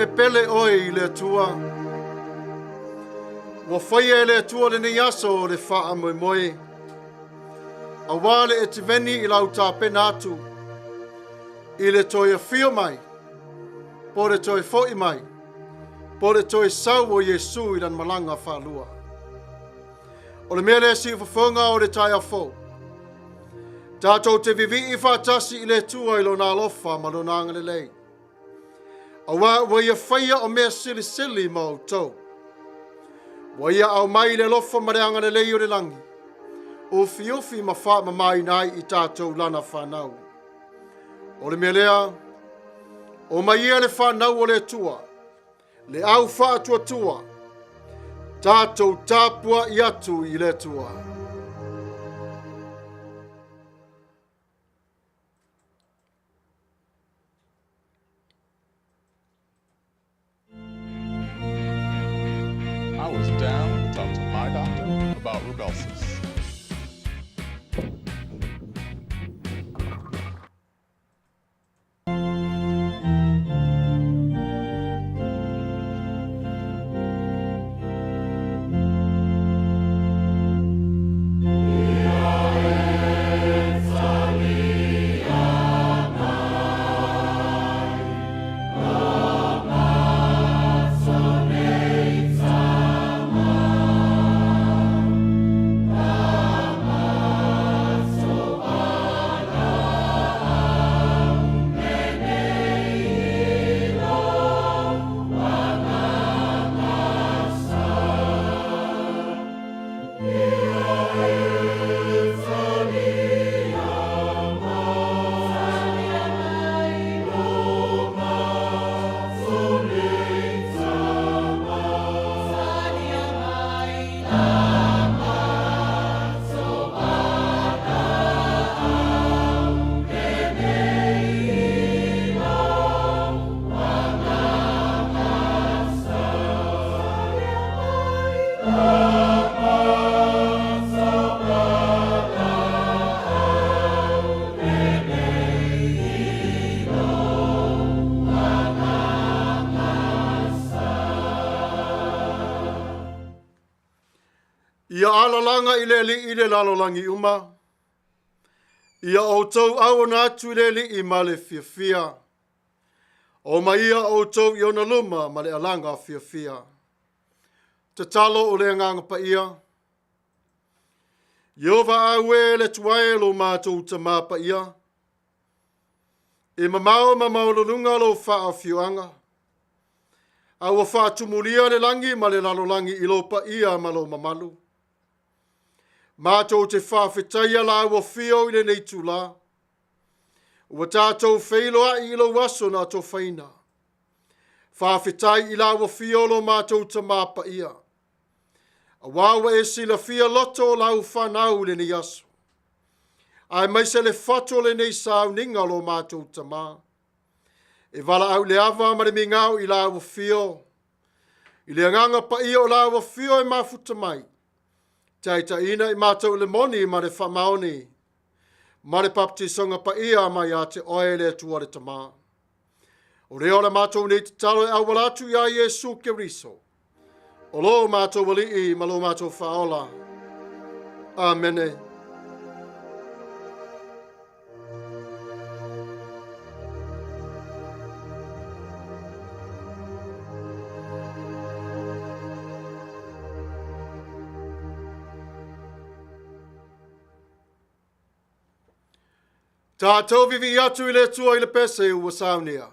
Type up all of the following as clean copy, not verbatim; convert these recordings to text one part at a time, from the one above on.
e pele oe i le Atua. Ua faia e le Atua lenei aso o le faamoemoe. Auā le Etiveni i lau tapena atu i le toe afio mai, po o le toe foi mai, po o le toe sau o Iesu i lana malaga faalua. O le mea lea siufofoga o le taeao fou, tatou te vivii faatasi i le Atua i lona alofa ma lona agalelei. Auā ua ia faia o mea silisili ma outou. Ua ia aumai le alofa ma le agalelei o le lagi, ufiufi ma faamamaina ai i tatou lana fanau. O le mea lea, o mai ia le fanau o le Atua, le au faatuatua, tatou tapuai atu i le Atua. I was down to talk to my doctor about Rybelsus. Ia alalaga i le Alii le lalolagi uma. Ia outou auona atu i le Alii ma le fiafia. O mai ia outou i ona luma ma le alaga fiafia. Tatalo o le Agaga Paia. Ieova au e le Atua e lo matou Tamā Paia, e mamao ma maualuluga lou faaafioaga, a ua faatumulia le lagi ma le lalolagi i lou paia ma lou mamalu. Matou te faafetaia lau afio i lenei itula, ua tatou feiloai i lou aso na atofaina. Faafetai i lau afio lo matou Tamā Paia, auā ua e silafia loto o lau fanau i lenei aso, aemaise le fatu o lenei sauniga o lo matou Tamā. E valaau le ava ma le migao i lau afio, i le agaga paia o lau afio e mafuta mai, taitaiina i matou i le moni ma le faamaoni, ma le baptisoga paia mai ia te oe le Atua le Tamā. O lea o le matou nei tatalo e auala atu iā Iesu Keriso, o lo matou Alii ma lo matou Faaola. Amene. Tatou vivii atu i le Atua i le pese ua saunia.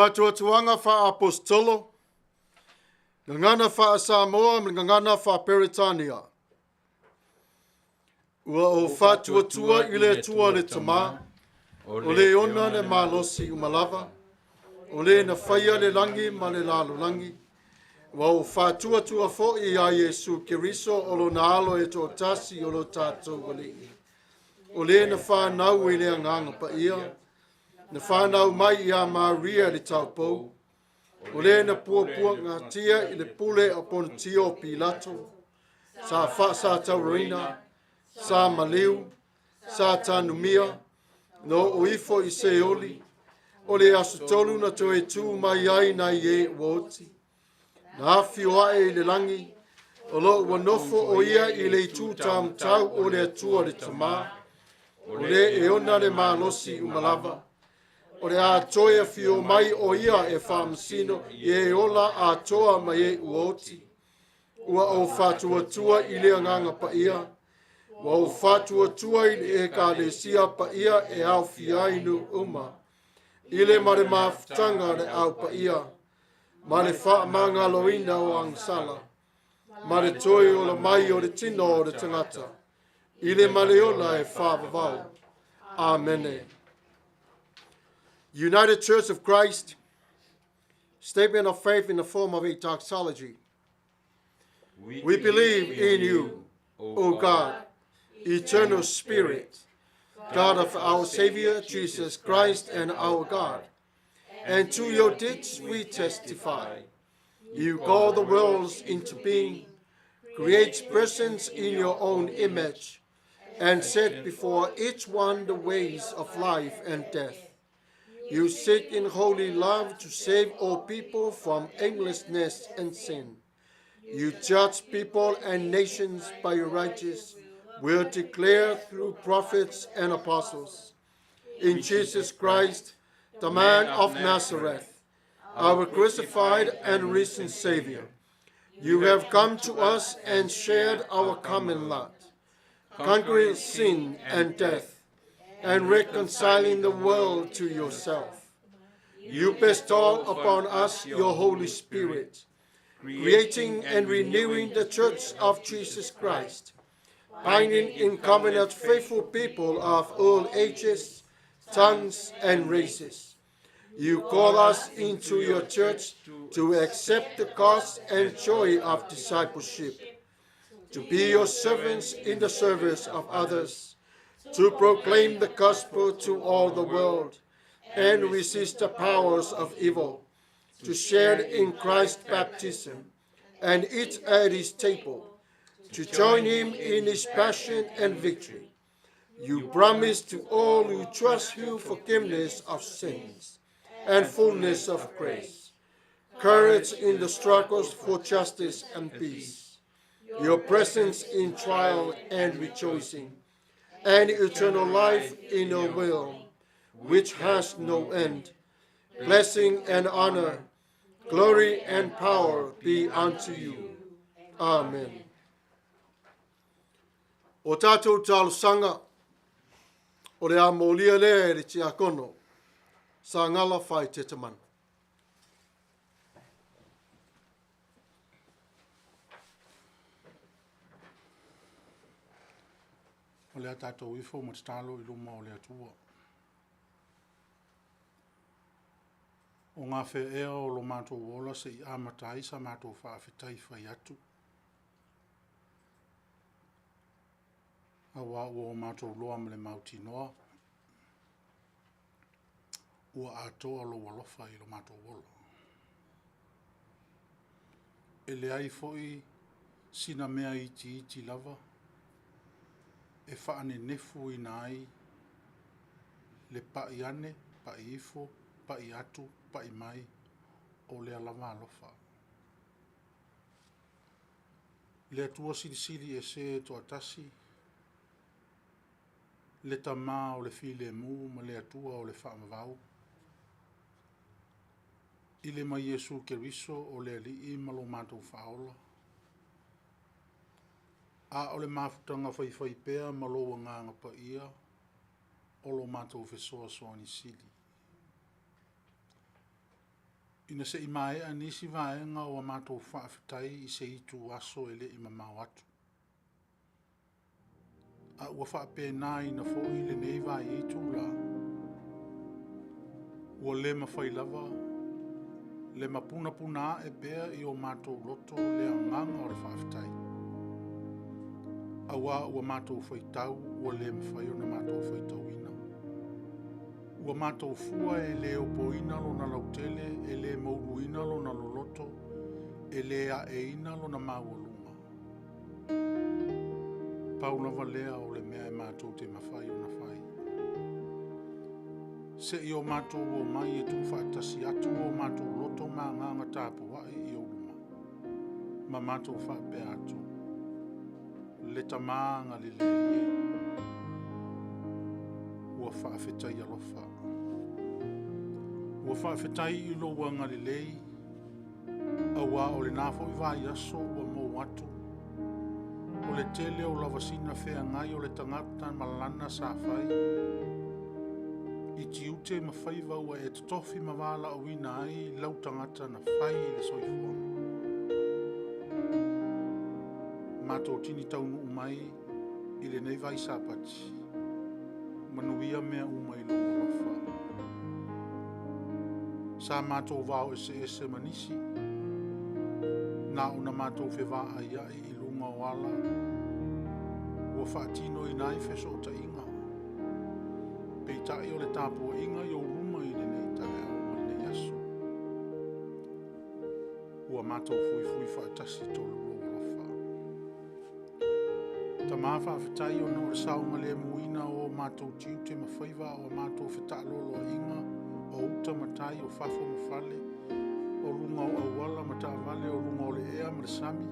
Faatuatuaga faa-Aposetolo, Gagana faa-Samoa ma le Gagana faa-Peretania. Ua ou faatuatua i le Atua le Tamā, o le ona le malosi uma lava, o le na faia le lagi ma le lalolagi, ua ou faatuatua foi iā Iesu Keriso o lona alo e toatasi o lo tatou Alii, o le na fanau i le Agaga Paia, na fanau mai iā Maria le taupou, o le na puapuagatia i le pule a Ponitio Pilato, sa faasatauraina, sa maliu, sa tanumia, na oo ifo i Seoli, o le aso tolu na toe tu mai ai nai e ua oti, na afio ae i le lagi, o lo ua nofo o ia i le itu taumatau o le Atua le Tamā, o le e ona le malosi uma lava, o le a toe afio mai o ia e faamasino i e ola atoa ma e ua oti, ua ou faatuatua i le Agaga Paia, ua ou faatuatua i le Ekalesia paia e aofia ai nuu uma, i le ma le mafutaga a le Au Paia, ma le faamagaloina o agasala, ma le toe ola mai o le tino o le tagata, i le ma le ola e faavavau. Amene. United Church of Christ, statement of faith in the form of a doxology. We believe in you, O God, eternal Spirit, God of our Savior Jesus Christ and our God. And to your deeds we testify. You call the worlds into being, create persons in your own image, and set before each one the ways of life and death. You seek in holy love to save all people from aimlessness and sin. You judge people and nations by your righteous will declare through prophets and apostles. In Jesus Christ, the man of Nazareth, our crucified and risen Savior, you have come to us and shared our common lot, conquering sin and death, and reconciling the world to yourself. You bestow upon us your Holy Spirit, creating and renewing the Church of Jesus Christ, binding in covenant faithful people of all ages, tongues, and races. You call us into your church to accept the cost and joy of discipleship, to be your servants in the service of others, to proclaim the gospel to all the world, and resist the powers of evil, to share in Christ's baptism and eat at his table, to join him in his passion and victory. You promise to all who trust you forgiveness of sins and fullness of grace, courage in the struggles for justice and peace, your presence in trial and rejoicing, and eternal life in your will, which has no end. Blessing and honor, glory and power be unto you. Amen. O tātou talosaga, o le a molia lea e le tiakono, Sagala Faaeteetamanu. O le a tatou ifo ma tatalo i luma o le Atua. O ngā whea o lo mātou ola se i amata ai sa mātou faafetai fai atu. Auā ua o matou loa ma le mautinoa, ua atoa lou alofa i lo matou ola. E leai foi sina mea itiiti lava e faanenefuina ai le pai ane, pai ifo, pai atu, pai mai o lea lava alofa. Le Atua Silisili Ese e toatasi, le Tamā o le Filemu ma le Atua o le Faavavau, i le ma Iesu Keriso o le Alii ma lo matou Faaola, a o le mafutaga faifaipea ma lou Agaga Paia o lo matou fesoasoani sili. Ina se i maea nisi vaega o a matou faafetai i se itu aso e le i mamao atu. A ua faapenaina foi lenei vai itula, ua le mafai lava le mapunapuna ae pea i o matou loto le agaga o le faafetai. Auā ua matou faitau ua le mafai ona matou faitauina. Ua matou fua e le opoina lona lautele, e le mouluina lona loloto, e le aeina lona maualuga. Pau lava lea o le mea e matou te mafai ona fai. Se i o matou o mai e tuufaatasi atu o matou loto ma agaga tapuai i ou luma, ma matou faapea atu, le Tama agalelei e, ua faafetai alofa. Ua faafetai i lou agalelei, auā o lena foi vaiaso ua mou atu, o le tele o lavasiga feagai o le tagata ma lana sa fai, i tiute ma faiva ua e totofi ma valaauina ai lau tagata na fai i le soifuaga. Matou tini taunuu mai i lenei vai Sapati, manuia mea uma i lou alofa. Sa matou vao eseese ma nisi, na ona matou fevaaiai i luga o ala, ua faatinoina ai fesootaiga. Peitai o le tapuaiga i ou luma i lenei taeao ma lenei aso. Ua matou fuifui faatasi tolu lou alofa. Tama faafetai ona o le saogalemuina o matou tiute ma faiva o matou fetaaloloaiga o uta ma tai o fafo ma fale, o luga o auala ma taavale, o luga o le ea ma le sami,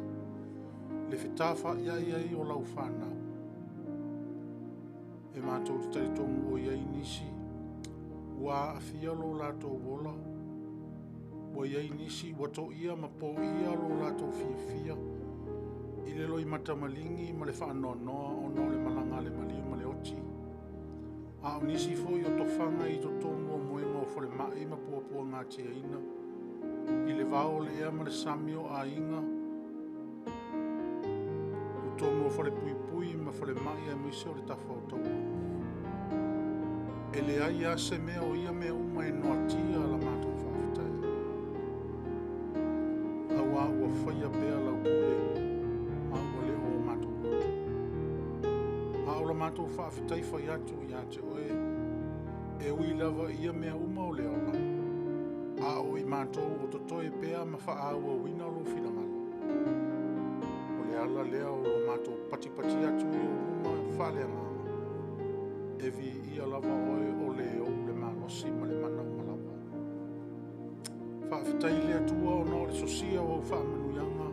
le fetafaiai ai o lau fanau. E matou te talitonu o i ai nisi ua aafia lo latou ola, ua i ai nisi ua toia ma poia lo latou fiafia i le loimata maligi ma le faanoanoa ona o le malaga a le maliu ma le oti. A o nisi foi o tofaga i totonu o moega o falemai ma puapuagatiaina, i le vao o le ea ma le sami o aiga, totonu o falepuipui ma falemai aemaise o le tafa o taua. E leai lava se mea o ia mea uma e noatia la matou faafetai. Auā ua faia pea lau pule, a ua le o matou loto. A o la matou faafetai fai atu ia te oe, e ui lava i ia mea uma o le ola, a o i matou o totoe pea ma faaauauina lou finagalo. O le ala lea o lo matou patipati atu i ou luma faaleagaga, e viia lava oe o le ou le malosi ma le mana uma lava. Faafetai i le Atua ona o le sosia o au faamanuiaga,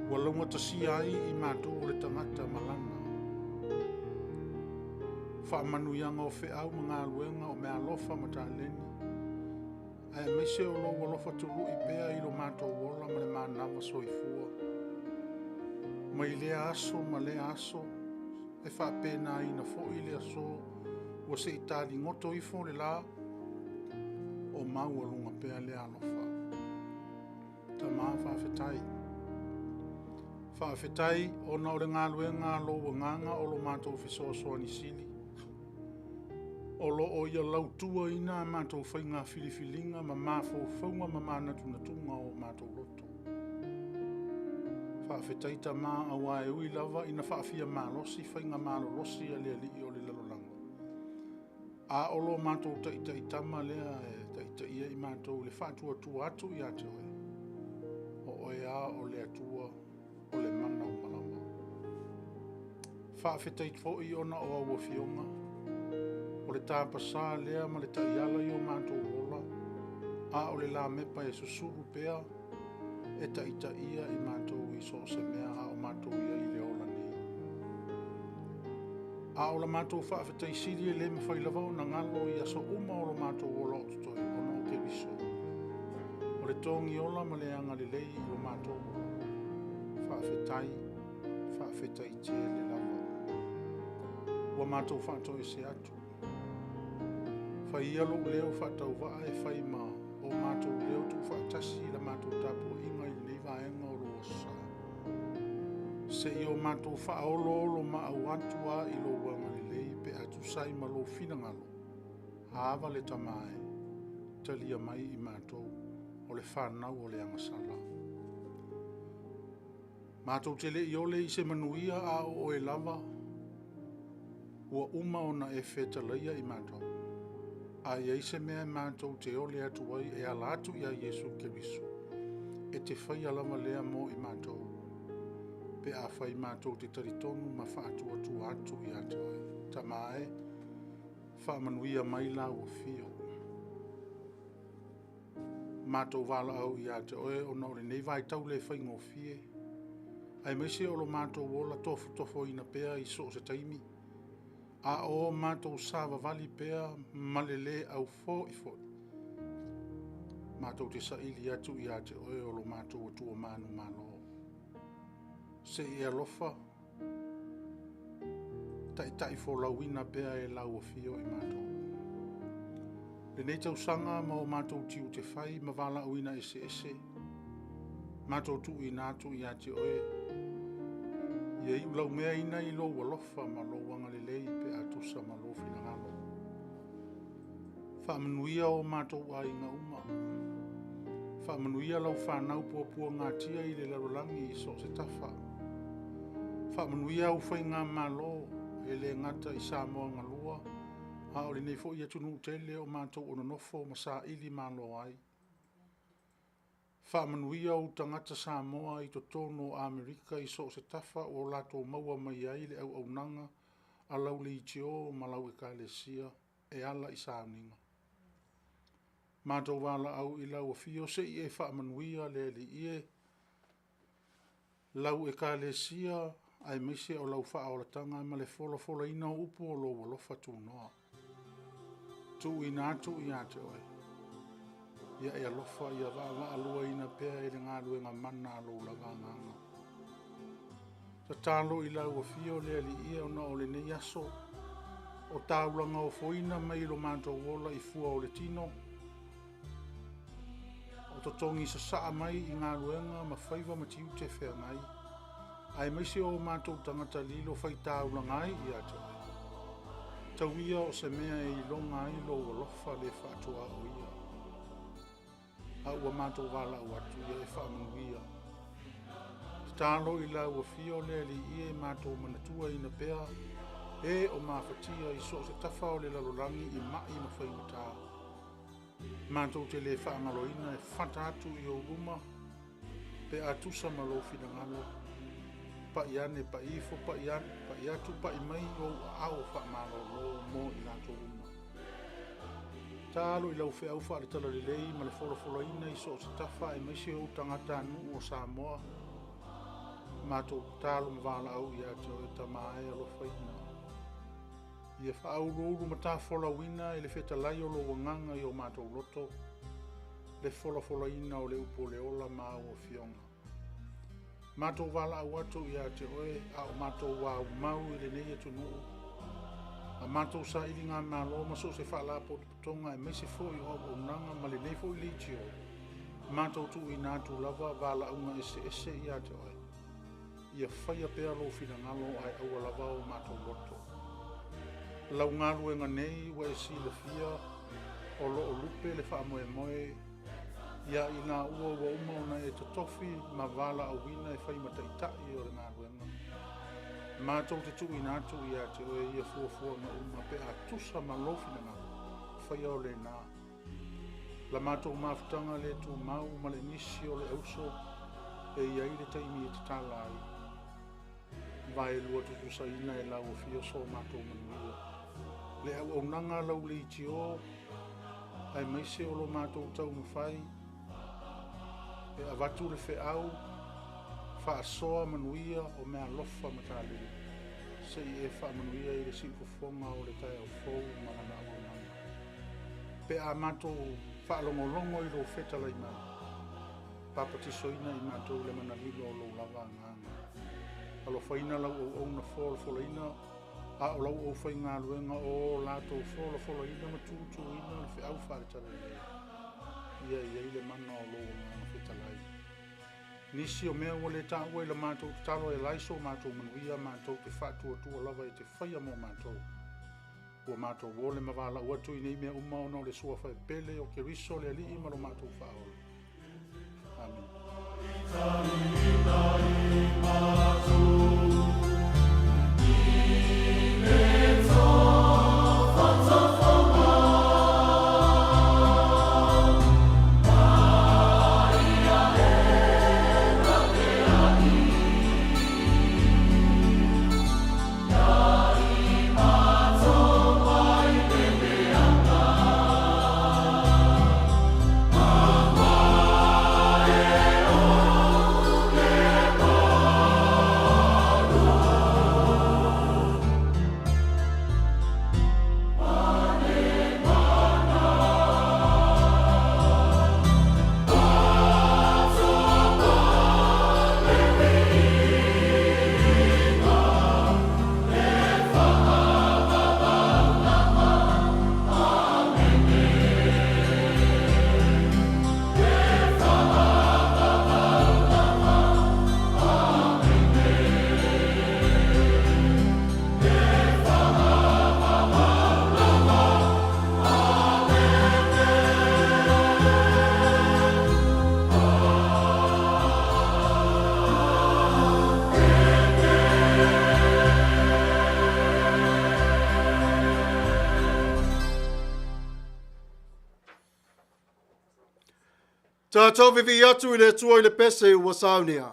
ua laugatasia ai i matou o le tagata ma lana. Faamanuiaga o feau ma galuega o meaalofa ma taleni, aemaise o lou alofa tului pea i lo matou ola ma le manava soifua. Mai lea aso ma lea aso, e faapenaina foi le aso ua se i taligoto ifo le la, o maualuga pea le alofa. Tama faafetai. Faafetai ona o le galuega a lou agaga o lo matou fesoasoani sili. O lo o ia lautuaina a matou faiga filifiliga ma mafaufauga ma manatunatuga o matou loto. Faafetai Tama auā e ui lava ina faafia malosi faiga malolosi a le alii o le lalolagi. A o lo matou taitaitama lea e taitaia i matou i le faatuatua atu ia te oe, o oe lava o le Atua o le mana uma lava. Faafetai foi ona o au afioga, o le tapasā lea ma le taiala i o matou ola, a o le lamepa e susulu pea, e taitaia i matou i so o se mea a o matou i ai i le ola nei. A o la matou faafetai sili e le mafai lava ona galo i aso uma o lo matou ola o totoe ona o Keriso. O le togi ola ma le agalelei i lo matou ola. Faafetai, faafetai tele lava. Ua matou faatoese atu. Fai ia lou leo faatauvaa e fai ma o matou leo tuufaatasi i la matou tapuaiga i lenei vaega o lou Aso Sa. Se i o matou faaoloolomaau atu lava i lou agalelei pe a tusa ai ma lou finagalo, Ava le Tama e, talia mai i matou o le fanau o le agasala. Matou te le i ole i se manuia a o oe lava ua uma ona e fetalaia i matou. A i ai se mea matou te ole atu ai e ala atu ia Iesu Keriso, e te faia lava lea mo i matou, pe a fai matou te talitonu ma faatuatua atu ia te oe. Tama e, faamanuia mai lau afio. Matou valaau ia te oe ona o lenei vaitau le faigofie, aemaise o lo matou ola tofotofoina pea i so o se taimi, a o matou savavali pea ma le lē aufo'ifo'i. Matou te saili atu ia te oe o lo matou Atua manumalo. Se i e alofa taitaifolauina pea e lau afio i matou. Lenei tausaga ma o matou tiute fai ma valaauina eseese, matou tuuina atu ia te oe, ia iulaumeaina i lou alofa ma lou agalelei pe a tusa ma lou finagalo. Faamanuia o matou aiga uma. Faamanuia lau fanau puapuagatia i le lalolagi i so o se tafa. Faamanuia au faigamalo e le gata i Samoa galua, a o lenei foi atunuu tele o matou o nonofo ma saili malo ai. Faamanuia ou tagata Samoa i totonu o Amerika i so o se tafa ua latou maua mai ai le auaunaga a lau leitio ma lau ekalesia e ala i sauniga. Matou valaau i lau afio se i e faamanuia le Alii e, lau ekalesia aemaise o lau faaolataga ma le folafolaina o upu o lou alofa tunoa. Tuuina atu ia te oe, ia e alofa ia vaavaaluaina pea e le galuega mana a lou lava agaga. Tatalo i lau afio le Alii e ona o lenei aso, o taulaga ofoina mai lo matou ola i fua o le tino, o totogi sasaa mai i galuega ma faiva ma tiute feagai, aemaise o matou tagata lilo faitaulaga ai ia te oe. Tau ia o se mea e iloga ai lou alofa le faatuaoia. A ua matou valaau atu ia e faamanuia. Tatalo i lau afio le Alii e matou manatuaina pea e o mafatia i so o se tafa o le lalolagi i mai ma faigata. Matou te le faagaloina e fata atu i ou luma pe a tusa ma lou finagalo. Pai ane, pai ifo, pai ane, pai atu, pai mai ou aao faamalolo mo i latou uma. Talo i lau feau faale-talalelei ma le folafolaina i so o se tafa aemaise ou tagatanuu o Samoa. Matou tatalo ma valaau ia te oe Tama e alofaina. Ia faauluulu ma tafolauina e le fetalai o lou agaga i o matou loto, le folafolaina o le upu o le ola ma au afioga. Matou valaau atu ia te oe a o matou aumau i lenei atunuu, a matou sailigamalo ma so o se faalapotopotoga aemaise foi o auaunaga ma lenei foi leitio, matou tuuina atu lava valaauga eseese ia te oe. Ia faia pea lou finagalo ae aua lava o matou loto. Lau galuega nei ua e silafia o loo lupe le faamoemoe ia i laua ua uma ona e totofi ma valaauina e fai ma taitai o le galuega. Matou te tuuina atu ia te oe ia fuafuaga uma pe a tusa ma lou finagalo, faia o lena. La matou mafutaga le tumau ma le nisi o le auso e iai le taimi e tatala ai. Vaelua tutusaina e lau afio so matou manuia. Le auaunaga lau leitio aemaise o lo matou taumafai e avatu le feau faasoa manuia o meaalofa ma taleni. Se i e faamanuia i le siufofoga o le taeao fou ma lana auaunaga. Pe a matou faalogologo i lou fetalai mai, papatisoina i matou le manalilo o lou lava agaga. Alofaina lau auauna folafolaina, a o lau aufaigaluega o latou folafolaina ma tutuina le feau faale-talalelei. Ia e i ai le mana o lou Agaga Fetalai. Nisi o mea ua le taua i la matou tatalo e ala ai so matou manuia, matou te faatuatua lava e te faia mo matou. Ua matou ole ma valaau atu i nei mea uma ona o le suafa e pele o Keriso le Alii ma lo matou Faaola. Amene. Tatou vivii atu i le Atua i le pese ua saunia.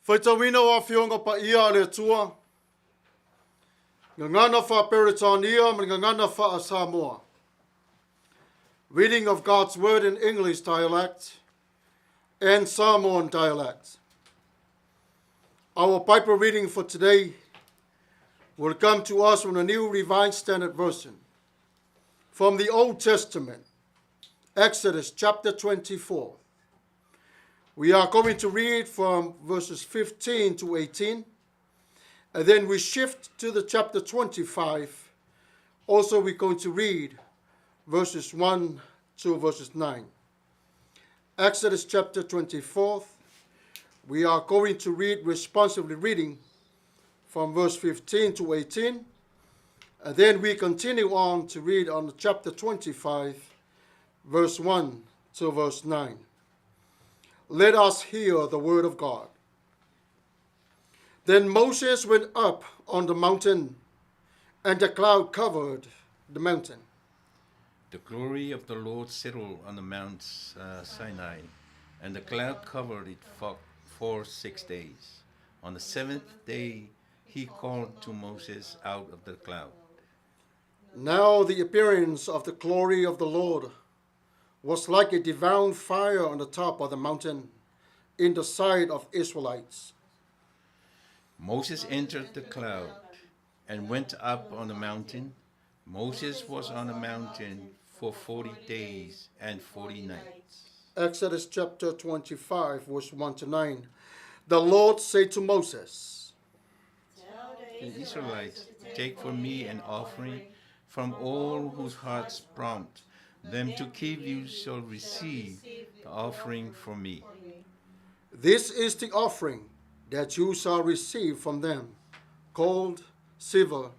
Faitauina o Afioga Paia a le Atua, Gagana Faa-Peretania ma le Gagana Faa-Samoa. Reading of God's Word in English dialect and Samoan dialect. Our Bible reading for today will come to us from the New Revised Standard Version, from the Old Testament, Exodus chapter 24. We are going to read from verses 15 to 18, and then we shift to the chapter 25. Also, we're going to read verses 1 to verses 9. Exodus chapter 24, we are going to read responsively reading from verse 15 to 18, and then we continue on to read on chapter 25, verse 1 to verse 9. Let us hear the word of God. Then Moses went up on the mountain, and the cloud covered the mountain. The glory of the Lord settled on the Mount Sinai, and the cloud covered it for 6 days. On the seventh day, he called to Moses out of the cloud. Now the appearance of the glory of the Lord was like a devouring fire on the top of the mountain in the sight of Israelites. Moses entered the cloud and went up on the mountain. Moses was on the mountain for 40 days and 40 nights. Exodus chapter 25, verse 1 to 9. The Lord said to Moses, The Israelites, take for me an offering from all whose hearts prompt them to give. You shall receive the offering from me. This is the offering that you shall receive from them, gold, silver,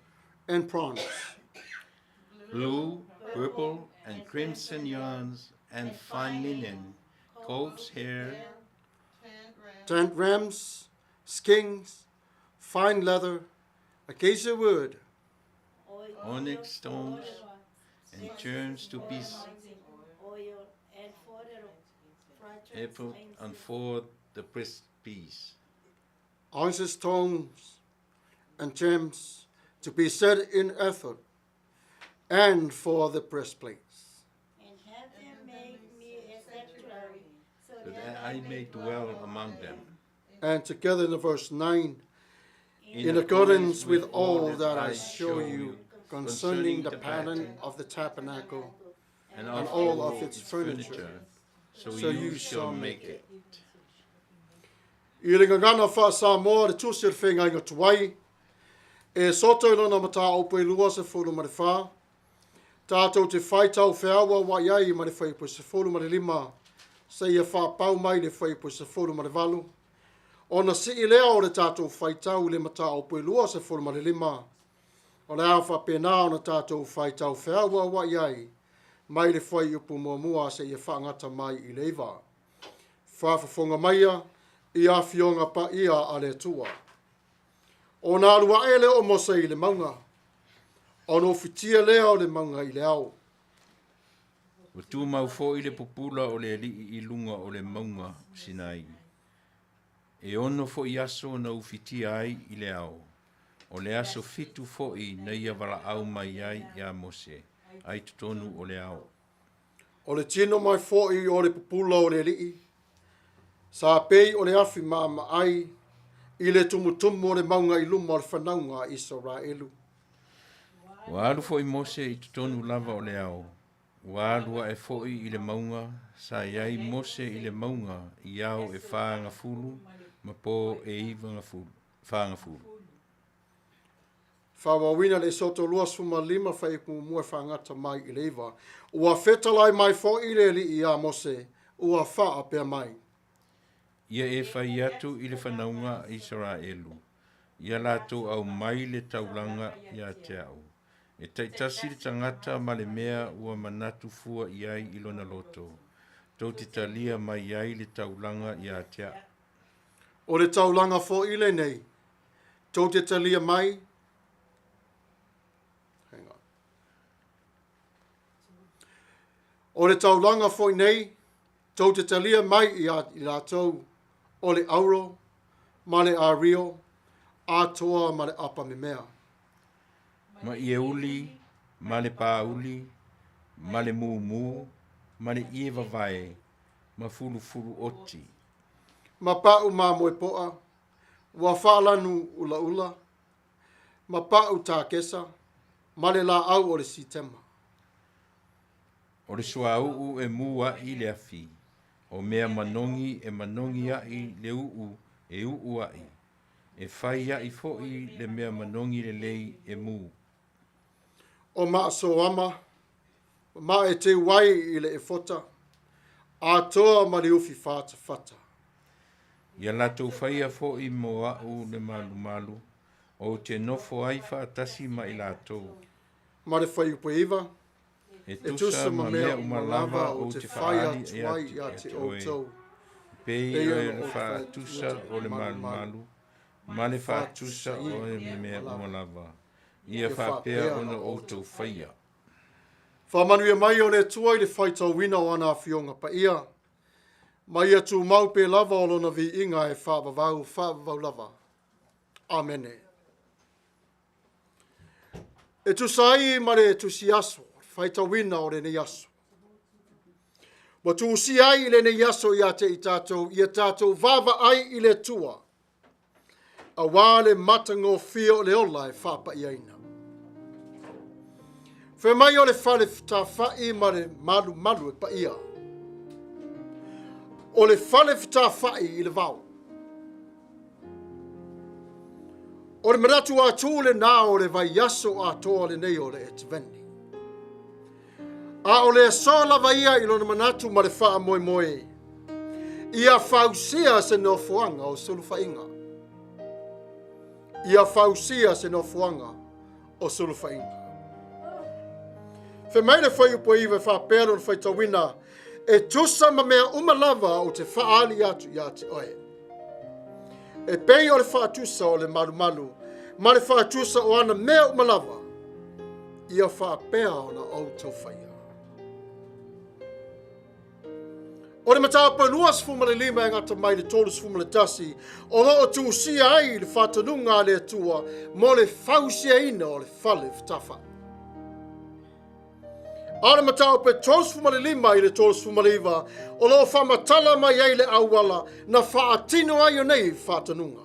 and bronze, blue, purple, and crimson yarns, and fine linen, goat's hair, tent rams, skins, fine leather, acacia wood, onyx stones, and gems to be ephod and for the breastpiece, onyx stones, and gems to be set in ephod, and for the breastplate. And have them make me a sanctuary, so that I may dwell among them. And together in the verse 9, in accordance with all that I show you concerning the pattern of the tabernacle and and all of its furniture, so you shall make it. I le gagana faa-Samoa le tusi o le feagaiga tuai, e soto i lona mataupu e 24, tātou te faitau feauaua'i ai ma le fuaiupu 15, seia faapau mai le fuaiupu 18, ona sii lea o le tātou faitau i le mataupu e 25, o le a faapena ona tātou faitau feauaua'i ai mai le fuaiupu muamua seia faagata mai i le 9. Faafofoga maia i afioga paia a le Atua. Ona alu ae lea o Mose i le mauga, ona ufitia lea o le mauga i le ao. Ua tumau fo'i le pupula o le Alii i luga o le mauga o Sinai. E 6 fo'i aso na ufitia ai i le ao. O le aso 7 fo'i na ia valaau mai ai iā Mose, ai totonu o le ao. O le tino mai fo'i o le pupula o le Alii, sa pei o le afi maamaai i le tumutumu o le mauga i luma o le fanauga a Isaraelu. Ua alu fo'i Mose i totonu lava o le ao. Ua alu ae fo'i i le mauga, sa i ai Mose i le mauga i ao e 40 ma po e 40. Faaauauina le Esoto 25 fuaiupu muamua e faagata mai i le 9. Ua fetalai mai fo'i le Alii iā Mose, ua faapea mai. Ia e fai atu i le fanauga a Isaraelu, ia latou aumai le taulaga ia te a'u. E taitasi le tagata ma le mea ua manatu fua i ai i lona loto, tou te talia mai ai le taulaga ia te a'u. O le taulaga fo'i lenei, tou te talia mai. Hang on. O le taulaga fo'i nei, tou te talia mai i latou o le auro, ma le ario, atoa ma le apamemea. Ma ieuli, ma le pāuli, ma le mumu, ma le ie vavae, ma fulufulu oti. Ma pa'u mamoe po'a, ua faalanu ulaula, ma pa'u takesa, ma le laau o le sitema. O le suauu e mu a'i le afi, o mea manogi e manogi a'i le uu e uu a'i, e fai a'i fo'i le mea manogi lelei e mu. O maasoama, ma maa e teu ai i le efota, atoa ma le ufi fatafata. Ia latou faia fo'i mo a'u le malumalu, ou te nofo ai faatasi ma i latou. Ma le fuaiupu e 9, E e tusa tusa ma ma mea mea uma uma lava lava ou ou te te fai faaali atu ia ai ia te te oe, outou, pei pei o ona le ou fai atu faatusa o le malumalu ma le faatusa o le mea uma lava, ia Ia faapea faapea ona ona outou faia. Faamanuia mai o le Atua i le faitauina o ana afioga paia, ma ia tumau pea lava o lona viiga e faavavau faavavau lava. Amene. E tusa ai ma le tusi aso, faitauina o lenei aso. Ua tuusia ai i lenei aso ia te i tatou, ia tatou vaavaai i le Atua, auā le matagofie o le ola e faapaiaina. Fai mai o le fale fetafa'i ma le malumalu e paia. O le fale fetafa'i i le vao. O le manatu atu lenā o le vaiaso atoa lenei o le Eteveni. A o le aso lava ia i lona manatu ma le faamoemoe, ia fausia se nofoaga o sulufaiga. Ia fausia se nofoaga o sulufaiga. Fai mai le fuaiupu e 9 e faapea lona faitauina, e tusa ma mea uma lava ou te faaali atu ia te oe. E pei o le faatusa o le malumalu ma le faatusa o ana mea uma lava, ia faapea ona outou faia. O le mataupu e 25 e gata mai le 31, o lo o tuusia ai le faatonuga a le Atua mo le fausiaina o le fale fetafa'i. A o le mataupu e 35 i le 39, o lo o faamatala mai ai le auala na faatino ai o nei faatonuga.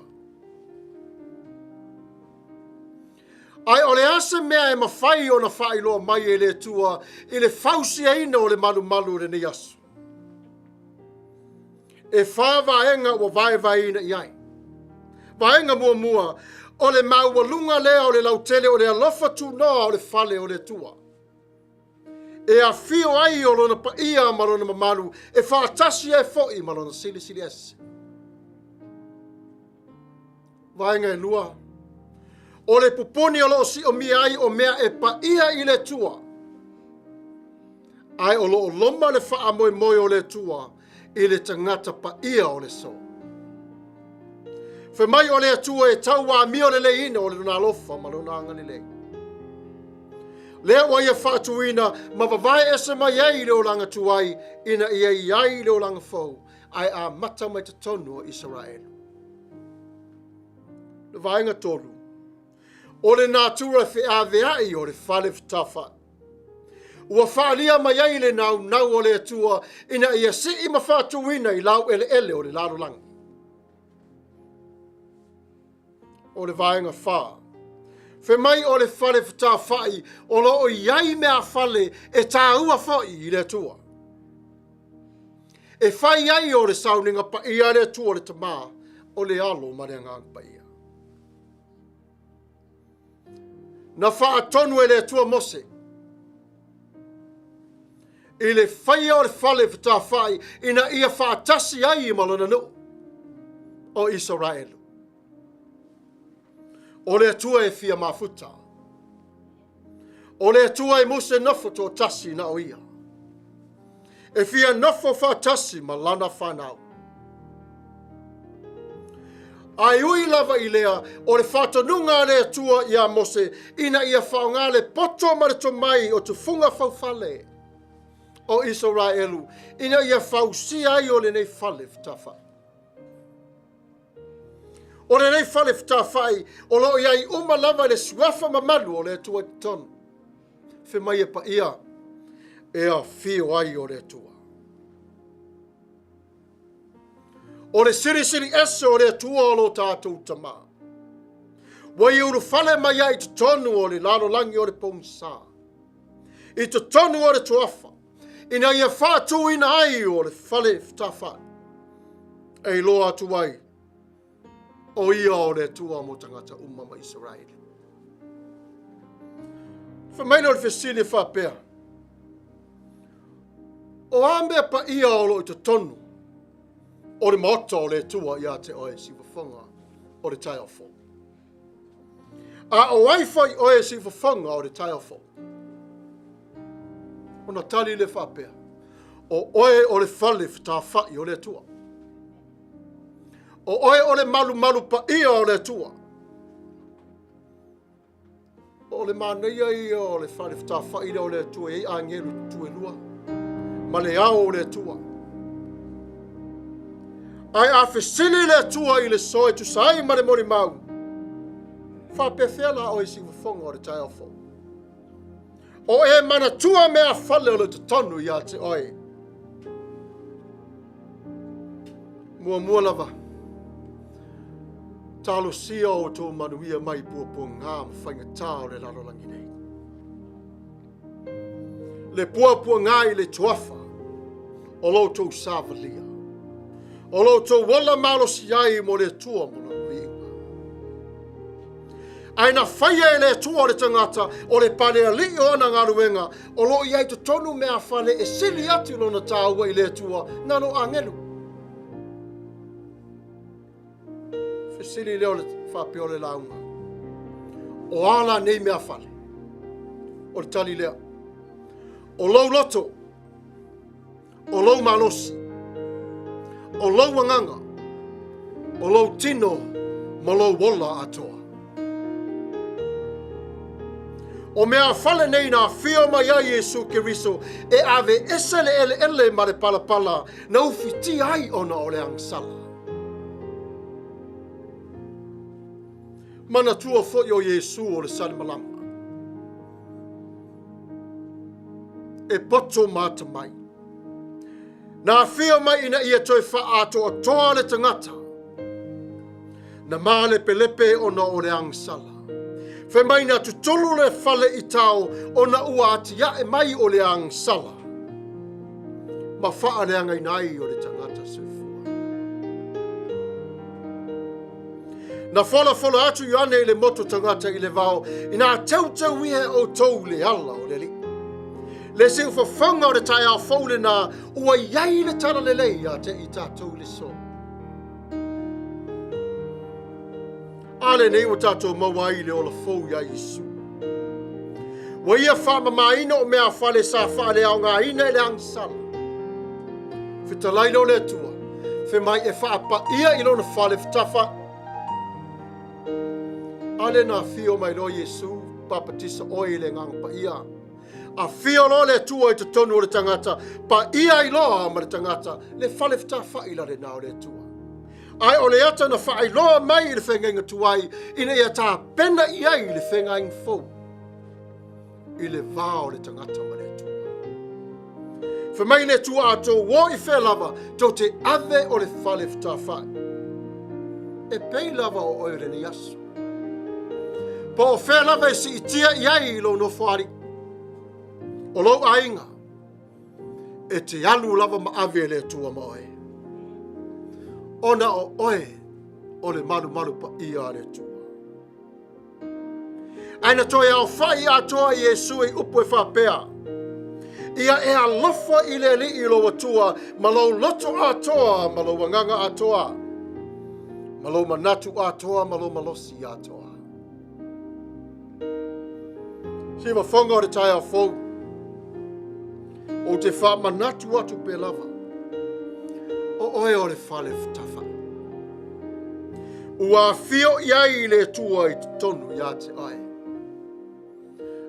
Ae o le a se mea e mafai ona faailoa mai e le Atua i le fausiaina o le malumalu o lenei aso? E 4 vaega ua vaevaeina i ai. Vaega muamua, o le maualuga lea o le lautele o le alofa tunoa o le fale o le Atua. E afio ai o lona paia ma lona mamalu, e faatasi ai foi ma lona silisili ese. Vaega e 2, o le pupuni o loo siomia ai o mea e paia i le Atua, ae o loo loma le faamoemoe o le Atua i le tagata paia o le so. Fai mai o le Atua e tau amio le leiina o le lona alofa ma lona agalelei. Lea ua ia faatuina ma vavae ese mai ai i le olaga tuai ina ia i ai le olaga fou, ae amata mai totonu o Isaraelu. Le vaega 3, o le natura feaveai o le fale fetafa'i. Ua faalia mai ai le naunau o le Atua ina ia sii ma faatuina i lau eleele o le lalolagi. O le vaega 4, fai mai o le fale fetafa'i o loo i ai mea fale e tāua foi i le Atua. E fai ai o le sauniga paia a le Atua le Tamā, o le Alo ma le Agaga Paia. Na faatonu e le Atua Mose i le faia o le fale fetafa'i ina ia faatasi ai ma lona nuu o Isaraelu. O le Atua e fia mafuta. O le Atua e muse nofo toatasi na o ia. E fia nofo faatasi ma lana whanau. Ae ui lava i lea o le faatonuga a le Atua ia Mose ina ia faaaoga le poto ma le tomai o tufuga faufale o Isaraelu ina ia fausia ai o lenei fale fetafa'i. O lenei fale fetafai o lo o i ai uma lava le suafa mamalu o le Atua i totonu. Fe mai e paia e afio ai o le Atua. O le silisili ese o le Atua o lo tatou Tamā. Ua ia ulufale mai ai i totonu o le lalolagi o le pogisa, i totonu o le toafa, ina ia faatuina ai o le fale fetafai, e iloa atu ai o ia o le Atua mo tagata uma ma Isaraele. Fai mai lea o le fesili e faapea, o a mea paia o lo o i totonu o le maota o le Atua ia te oe siufofoga o le taeao fou? A o ai foi oe siufofoga o le taeao fou? Ona tali lea faapea, o oe o le fale fetafai o le Atua. O oe o le malumalu paia o le Atua. O le manaia ia o le fale fetafai lea o le Atua e i ai agelu tutuelua ma le ao o le Atua. Ae a fesili le Atua i le soe e tusa ai ma le molimau, faapefea la oe siufofoga o le taeao fou? O e manatua mea fale o le totonu ia te oe. Muamua lava, talosia o outou manuia mai puapuaga ma faigatā o le lalolagi nei. Le puapuaga i le tuafa o lo outou savalia, o lo outou ola malosi ai mo le Atua mo lona viiga. Ae na faia e le Atua o le tagata o le palealii o ana galuega, o lo o i ai totonu mea fale e sili atu lona tāua i le Atua na lo agelu. Fesili lea o le faapea o le lauga. O a la nei mea fale? O le tali lea. O lou loto, o lou malosi, o lou agaga, o lou tino ma lou ola atoa. O mea fale nei na afio mai ai Iesu Keriso e ave ese le eleele ma le palapala na ufitia ai ona o le agasala. Manatua foi o Iesu o le salimalama. E poto ma atamai. Na afio mai ina ia toe faaatoatoa le tagata. Na malepelepe ona o le agasala. Fai mai na tutulu le fale i tao ona ua atiae mai o le agasala ma faaleagaina ai o le tagata soifua. Na folafola atu Ioane i le motu tagata i le vao, ina teuteu ia e outou le ala o le Alii. Le siufofoga o le taeao fou lena, ua i ai le talalelei ia te i tatou i le so. A lenei ua tatou maua ai le ola fou iā Iesu. Ua ia faamamaina o mea fale sa faaleaogaina i le agasala. Fetalai lea o le Atua, fe mai e faapaia i lona fale fetafa. A le na afio mai loa Iesu, papatisa oe i le agaga paia. Afio loa le Atua i totonu o le tagata, paia ai loa ma le tagata, le fale fetafai la lena o le Atua. Ae o le ata na faailoa mai i le feagaiga tuai, ina ia tapena i ai le feagaiga fou i le va o le tagata ma le Atua. Fai mai le Atua a tou o i fea lava, tou te ave o le fale fetafai. E pei lava o oe o lenei aso. Po o fea lava e siitia i ai i lou nofoalii, o lou aiga, e te alu lava ma ave e le Atua ma oe. Ona o oe o le malumalu paia a le Atua. Ae na toe aofai atoa i Iesu i upu e faapea, Ia e alofa i le Alii lou Atua ma lou loto atoa ma lou agaga atoa, ma lou manatu atoa ma lou malosi atoa. Siufofoga o le taeao fou, ou te faamanatu atu pea lava, o oe o le fale fetafai. Ua afio i ai le Atua i totonu ia te oe.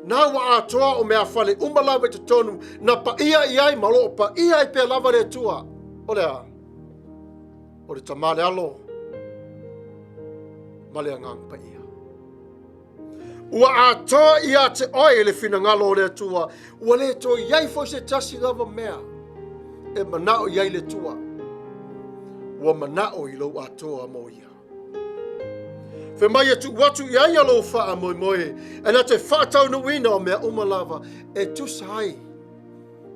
Na ua atoa o mea fale uma lava i totonu, na paia i ai ma o lo o paia ai pea lava le Atua. O le a? O le Tama le Alo, ma le Agaga Paia. Ua atoa ia te oe le finagalo o le Atua, ua le toe i ai foi se tasi lava mea e manao i ai le Atua. Ua manao i lou atoa mo ia. Fai mai e tuu atu i ai ia lou faamoemoe, e na te faataunuuina o mea uma lava e tusa ai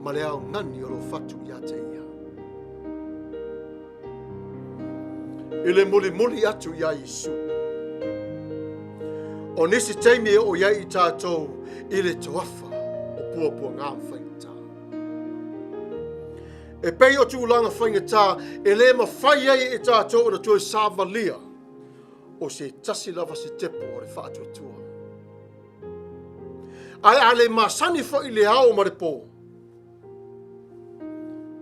ma le aogani o lou fatu ia te ia. I le mulimuli atu iā Iesu. O nisi taimi e oo i ai i tātou i le toafa o puapuagā ma faigata. E pei o tulaga faigata e le mafai ai e tātou ona toe savalia o se tasi lava sitepu o le faatuatua. Ae a le masani foi le ao ma le pō,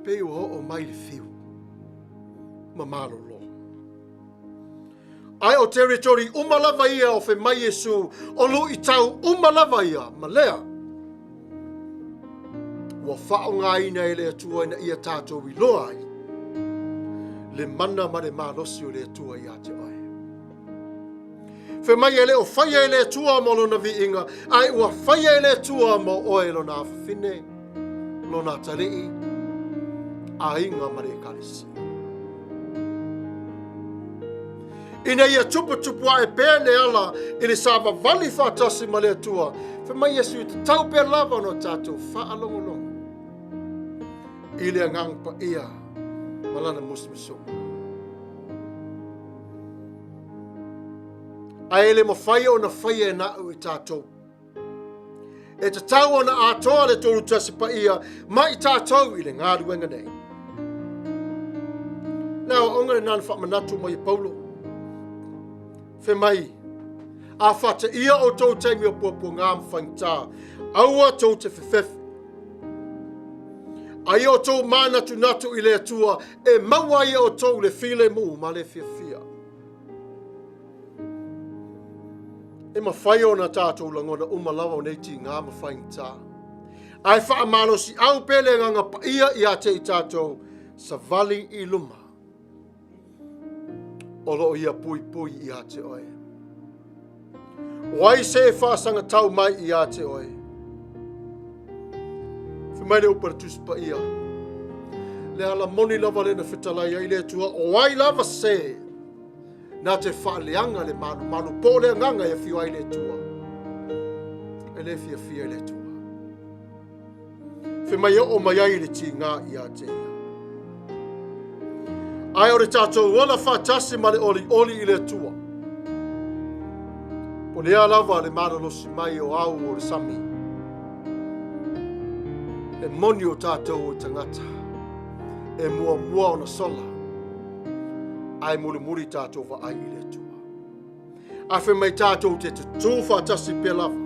pei ua oo mai le fiu ma malolo. Ae o territory uma lava ia o fai mai Iesu, o luitau uma lava ia, ma lea, ua faaaogaina e le Atua ina ia tatou iloa ai le mana ma le malosi o le Atua ia te oe. Fai mai e le o faia e le Atua mo lona viiga, ae ua faia e le Atua mo oe lona afafine, lona atalii, aiga ma le ekalesia. Ina ia tuputupu ae pea le ala i le savavali faatasi ma le Atua, fai mai Iesu e tatau pea lava ona tatou faalogologo i le Agaga Paia ma lana musumusuga. Ae le mafai ona faia e naʻu i tatou. E tatau ona atoa le Tolu Tasi Paia ma i tatou i le galuega nei. Le aoaoga lena na faamanatu mai e Paulo. Fai mai, a fataia outou taimi o puapuagā ma faigata, aua tou te fefefe. A ia outou mānatunatu i le Atua e maua ai e outou le filemu ma le fiafia. E mafai ona tatou lagona uma lava o nei tigā ma faigata. Ae faamalosiau pea le Agaga Paia ia te i tatou, savali i luma. O lo o ia puipui ia te oe. O ai se e faasagatau mai ia te oe? Fai mai le upu a le Tusi Paia, le ala moni lava lea na fetalai ai le Atua, o ai lava se na te faaleaga le malumalu po o le agaga e afio ai le Atua, e le fiafia i le Atua. Fai mai e oo mai ai le tigā ia te ia. Ae o le tatou ola faatasi ma le olioli i le Atua. Po lea lava le malolosi mai o au o le sami. E moni o tatou o tagata e muamua ona sola, ae mulimuli tatou vaai i le Atua. Ae fai mai tatou te tutū faatasi pea lava.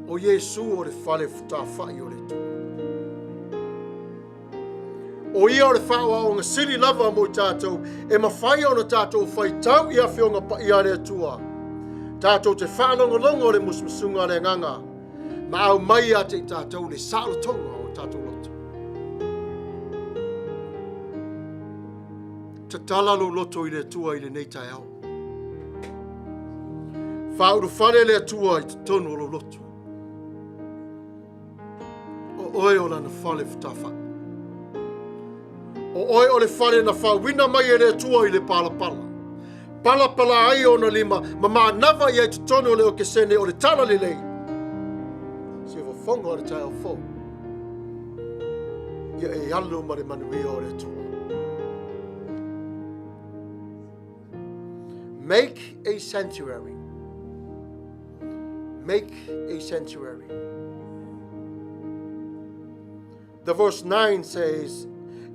O Iesu o le fale futafai o le Atua. O ia o le faaoaoga sili lava mo i tatou e mafai ona tatou faitau i afioga paia a le Atua. Tatou te faalogologo le musumusuga a le Agaga ma aumai ia te i tatou le saolotoga o tatou loto. Tatala lou loto i le Atua i lenei taeao. Faaulufale le Atua i totonu o lou loto. O oe o lana fale futafai. O oe o le fale na faauina mai e le Atua i le palapala. Palapala ai ona lima ma manava i ai totonu o le okesene o le talalelei. Se fofoga o le taeao fou. Ia e alu ma le manuia o le Atua. Make a sanctuary. Make a sanctuary. The verse 9 says,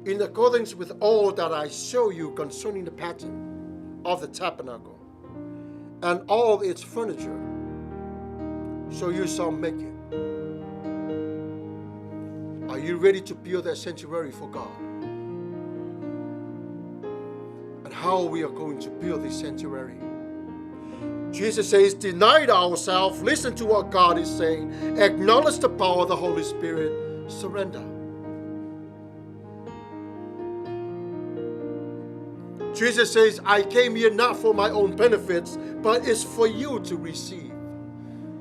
In accordance with all that I show you concerning the pattern of the tabernacle and all its furniture, so you shall make it. Are you ready to build that sanctuary for God? And how we are going to build this sanctuary? Jesus says, deny ourselves, listen to what God is saying, acknowledge the power of the Holy Spirit, surrender. Jesus says, I came here not for my own benefits, but it's for you to receive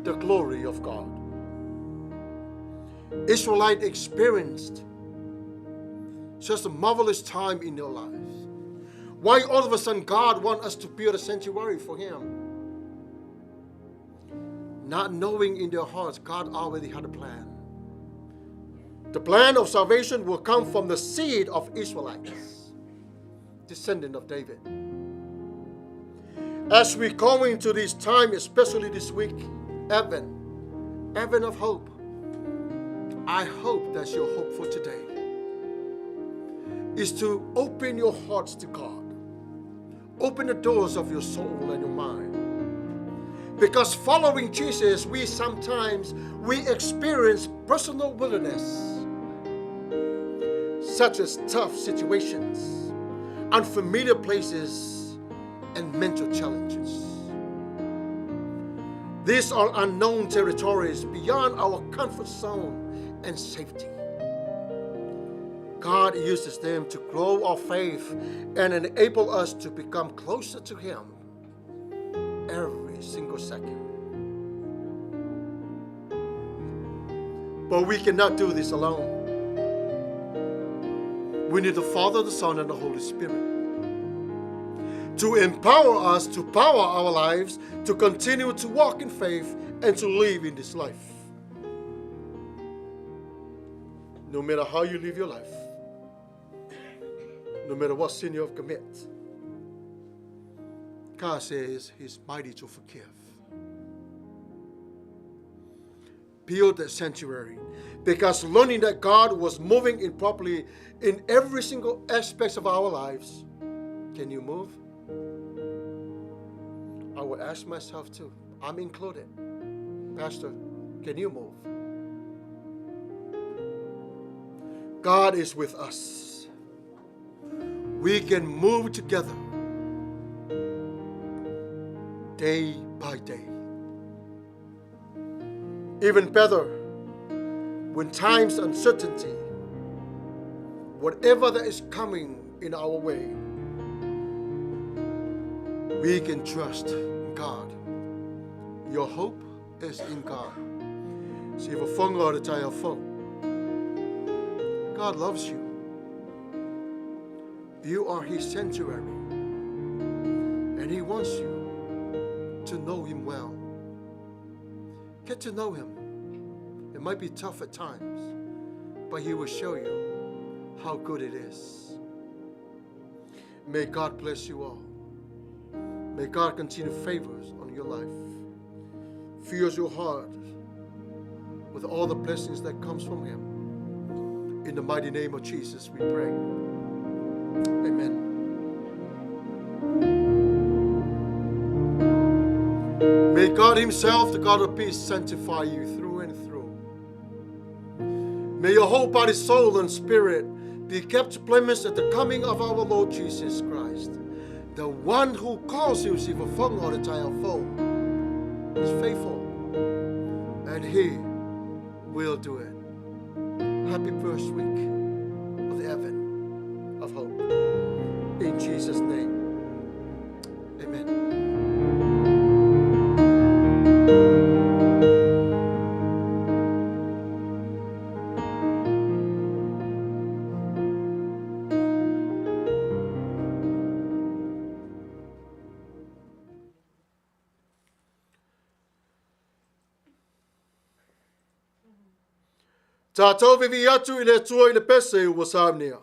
the glory of God. Israelite experienced such a marvelous time in their lives. Why all of a sudden God want us to build a sanctuary for Him? Not knowing in their hearts, God already had a plan. The plan of salvation will come from the seed of Israelites, descendant of David. As we go into this time, especially this week, Advent, Advent of hope, I hope that's your hope for today, is to open your hearts to God. Open the doors of your soul and your mind. Because following Jesus, we sometimes we experience personal wilderness, such as tough situations, unfamiliar places, and mental challenges. These are unknown territories beyond our comfort zone and safety. God uses them to grow our faith and enable us to become closer to Him every single second. But we cannot do this alone. We need the Father, the Son, and the Holy Spirit to empower us, to power our lives, to continue to walk in faith and to live in this life. No matter how you live your life, no matter what sin you have committed, God says He's mighty to forgive. Build that sanctuary, because learning that God was moving improperly in every single aspect of our lives. Can you move? I will ask myself too. I'm included. Pastor, can you move? God is with us. We can move together day by day. Even better, when times uncertainty, whatever that is coming in our way, we can trust God. Your hope is in God. See, if a phone or a phone, God loves you. You are His sanctuary, and He wants you to know Him well. Get to know Him. It might be tough at times, but He will show you how good it is. May God bless you all. May God continue favors on your life. Fills your heart with all the blessings that comes from Him. In the mighty name of Jesus, we pray. Amen. May God Himself, the God of peace, sanctify you through and through. May your whole body, soul, and spirit be kept blameless at the coming of our Lord Jesus Christ. The one who calls you is faithful, and He will do it. Happy first week of the Advent of Hope. In Jesus' name, amen. Tātou vivi atu i le Atua i le pese ua saunia.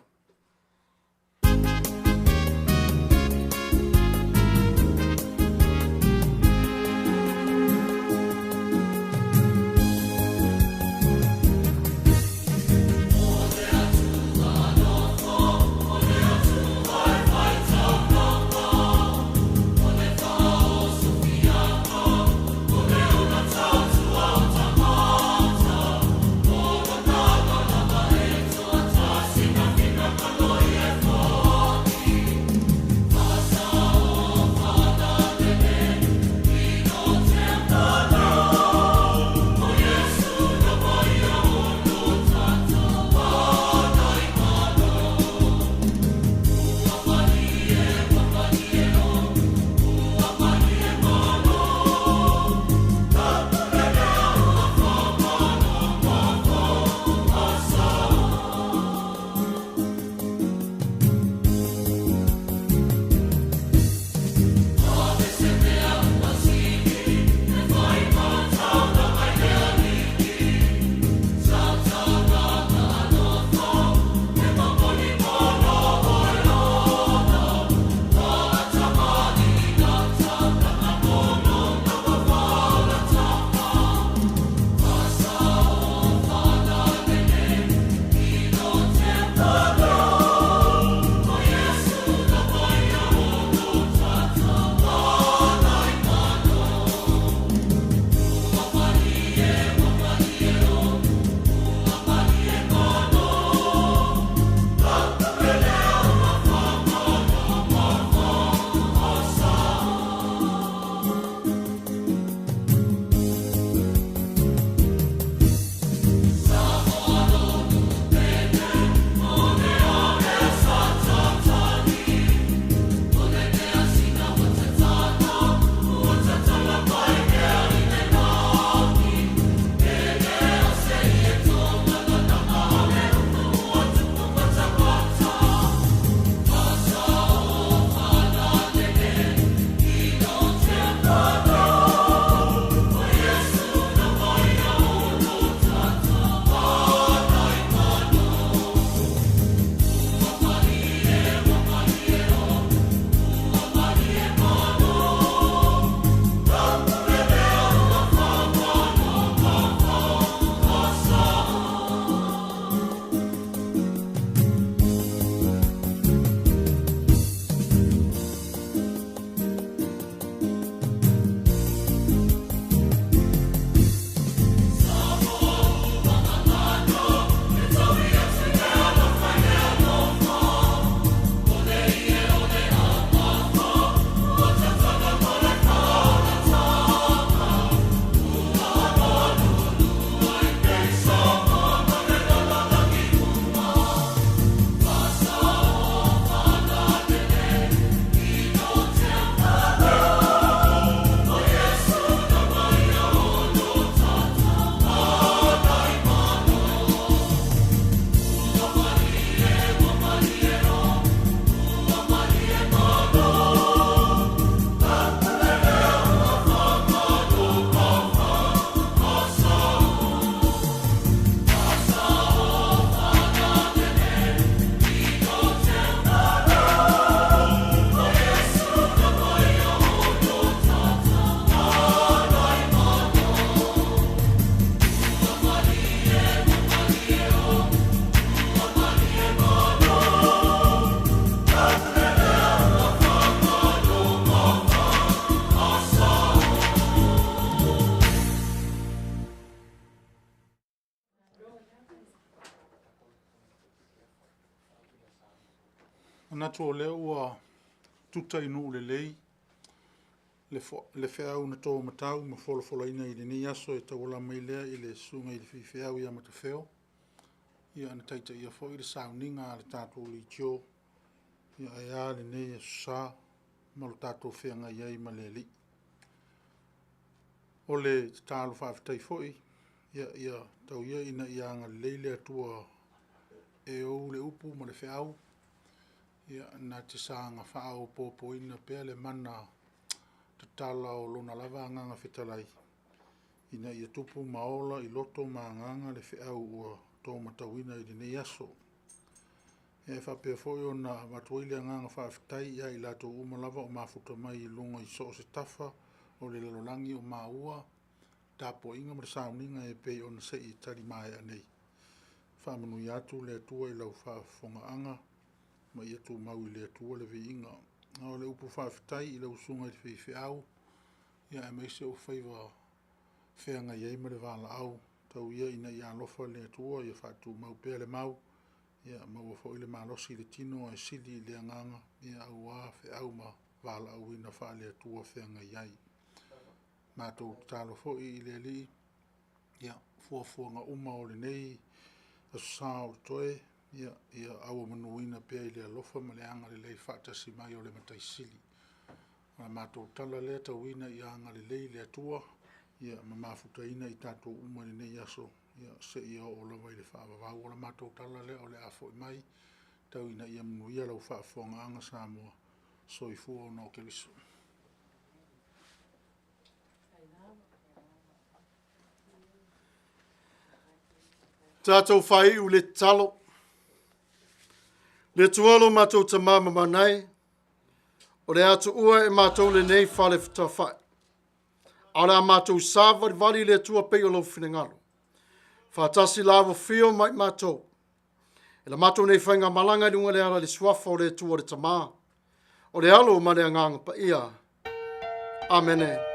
manatu o lea ua tuta i nuu lelei le feau na to matau ma folafolaina i lenei aso e tauala mai lea i le Susuga i le Faifeau ia Matafeo, ia na taitaia foi le sauniga a le tatou leitio, ia ae a lenei Aso Sa ma lo tatou feagai ai ma le Alii. O le tatalo faafetai foi, ia tau ia ina ia agalelei le Atua e ou le upu ma le feau, ia na te saga faaopoopoina pea le mana tatala o Lona lava Agaga Fetalai, ina ia tupu ma ola i loto ma agaga le feau ua to matauina i lenei aso. E faapea foi ona avatu ai le agaga faafetai ia i latou uma lava o mafuta mai i luga i so o se tafa o le lalolagi o maua tapuaiga ma le sauniga e pei ona se i tali maea nei. Faamanuia atu le Atua i lau faafofogaaga ma ia tumau i le Atua le viiga. A o le upu faafetai i lau Susuga i le Faifeau, aemaise o faiva feagai ai ma le valaau, tau ia ina ia alofa le Atua ia faatumau pea le mau, ia maua foi le malosi i le tino ae sili i le agaga aua feau ma valaauina faale-Atua o feagai ai. Matou tatalo foi i le Alii, ia, fuafuaga uma o lenei Aso Sa o totoe, ia auamanuina pea i le alofa ma le agalelei faatasi mai o le Matai Sili. O le matou tala lea, tau ina ia agalelei le Atua ma mafutaina i tatou uma i lenei aso seia oo lava i le faavavau. O le matou tala lea o le a foi mai, tau ina ia manuia lau faafofogaaga Samoa. Soifua ona o Keriso. Tatou faaiu le tatalo. Le Atua lo matou Tama mamana e, o le a tuua e matou lenei fale fetalafai, a o le a matou savalivali i le Atua pei o lou finagalo. Faatasi la ua fio ma i matou. E la matou nei faigamalaga i luga o le ala i le suafa o le Atua le Tama, o le Alo ma le Agaga Paia. Amene.